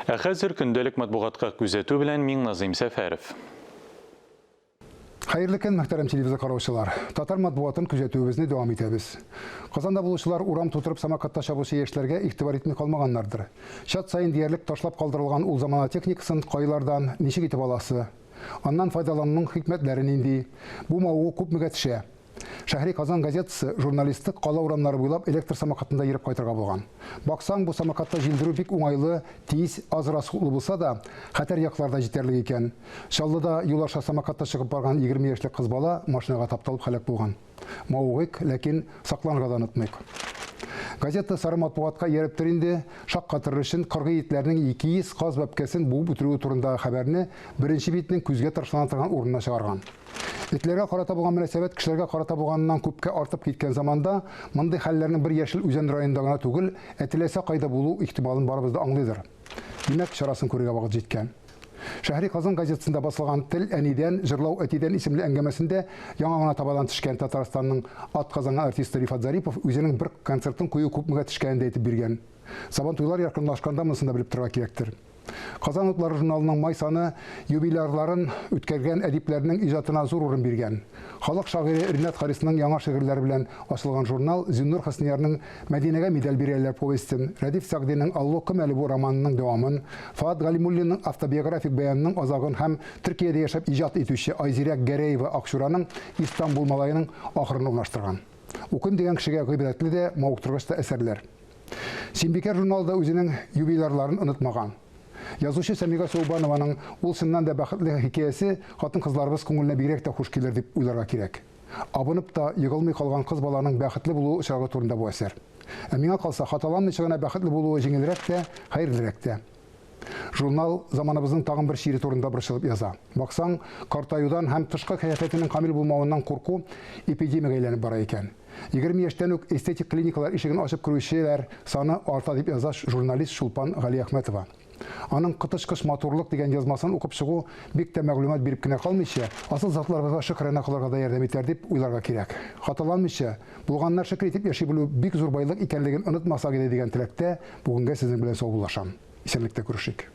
Ә хәзер көндәлек матбугатка күзәтү белән Миңназыйм Сәфәров. Хәерле көн, мөхтәрәм телевизор караучылар. Татар матбугатын күзәтүебезне дәвам итәбез. Казанда булучылар урам тутырып самокатта чабучы яшьләргә игътибар итми калмаганнардыр. Чат саен диярлек ташлап калдырылган ул замана техникасын кайлардан, ничек итеп аласы? Аннан файдалануның хикмәтләре нинди? Бу мавыгу күпмегә төшә? Шәһри Казан газетасы журналисты кала урамнары буйлап электр самокатында йөреп кайтырга булган. Баксаң, бу самокатта җилдерү бик уңайлы, тиз, аз расходлы булса да, хәтәр яклар да җитәрлек икән. Чаллыда юл аша самокатта чыгып барган 20 яшьлек кыз бала машинага тапталып һәлак булган. Мавыгыйк, ләкин сакланырга да онытмыйк. Газета сары матбугатка иярептер инде, шаккатырыр өчен кыргый этләрнең 200 каз бәбкәсен буып үтерүе турындагы хәбәрне беренче битнең күзгә ташлана торган урынына чыгарган. Этләргә карата булган мөнәсәбәт кешеләргә карата булганыннан күпкә артып киткән заманда мондый хәлләрнең бер Яшел Үзән районында гына түгел, ә теләсә кайда булу ихтималын барыбыз да аңлыйдыр. Димәк, чарасын күрергә вакыт җиткән. Шәһри Казан газетасында басылган Тел әнидән, җырлау әтидән исемле әңгәмәсендә яңа гына табадан төшкән Татарстанның атказанган артисты Рифат Зарипов үзенең бер концертын кую күпмегә төшкәнен дә әйтеп биргән. Сабантуйлар якынлашканда монысын да белеп торырга кирәктер. Казан утлары журналының май саны юбилярларын үткәргән әдипләрнең иҗатына зур урын биргән. Халык шагыйре Ринат Харисның яңа шигырьләре белән ачылган журнал Зиннур Хөсниярның Мәдинәгә медаль бирәләр повестен, Рәдиф Сәгъдинең Алло, кем әле бу романының дәвамын, Фоат Галимуллинның автобиографик баянының азагын һәм Төркиядә яшәп иҗат итүче Айзирәк Гәрәева Акчураның Истанбул малаеның ахырын урнаштырган. Укыйм дигән кешегә гыйбрәтле дә, мавыктыргыч та әсәрләр. Симбикә журналы да үзенең юбилярларын онытмаган. Язучы Сәмига Сәүбанованың Ул чыннан да бәхетле хикәясе хатын-кызларыбыз күңеленә бигрәк тә хуш килер дип уйларга кирәк. Абынып та, егылмый калган кыз баланың бәхетле булуы очрагы турында бу әсәр. Ә миңа калса, хаталанмыйча гына бәхетле булуы җиңелрәк тә, хәерлерәк тә. Журнал заманыбызның тагын бер чире турында борчылып яза. Баксаң, картаюдан һәм тышкы кыяфәтенең камил булмавыннан курку эпидемиягә әйләнеп бара икән. 20 яшьтән үк эстетик клиникалар ишеген ачып керүчеләр саны арта, дип яза журналист Чулпан Галиәхмәтова. Аның Коточкыч матурлык дигән язмасын укып чыгу бик тә мәгълүмат биреп кенә калмыйча, асыл затларыбызга шөкрана кылырга да ярдәм итәр дип уйларга кирәк. Хаталанмыйча, булганына шөкер итеп яши белү бик зур байлык икәнлеген онытмасак иде дигән теләктә бүгенгә сезнең белән саубуллашам. Исәнлектә күрешик.